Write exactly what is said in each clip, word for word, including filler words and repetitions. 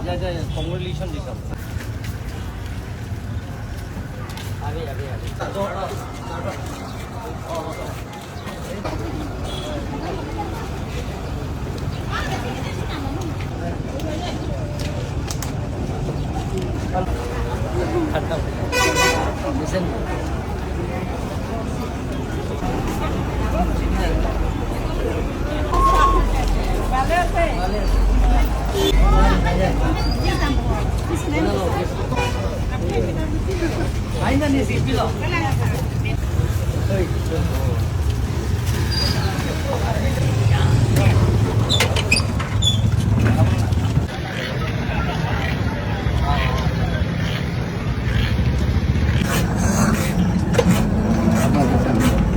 Ya, ya, ya, congratulation দিছো। আগে, আগে, আগে।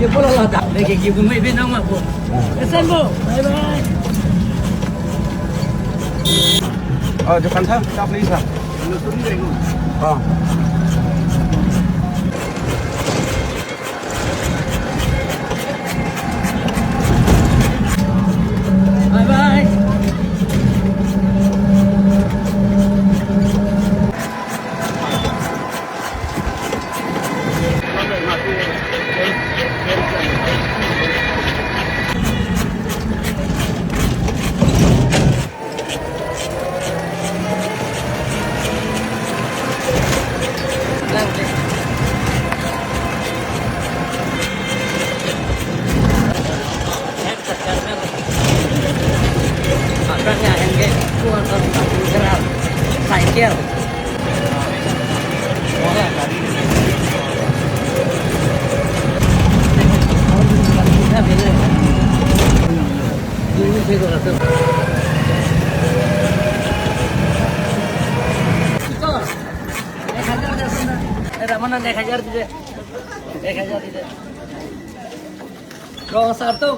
Ye bola la da, lagi ki bu mai be nang ma bu. Kesan bu, bye bye. Oh, dukan sir, kita beli sir. Oh. Bye bye. Cycle. এক হাজার দিছে। এক হাজার দিছে। রং সার্থক।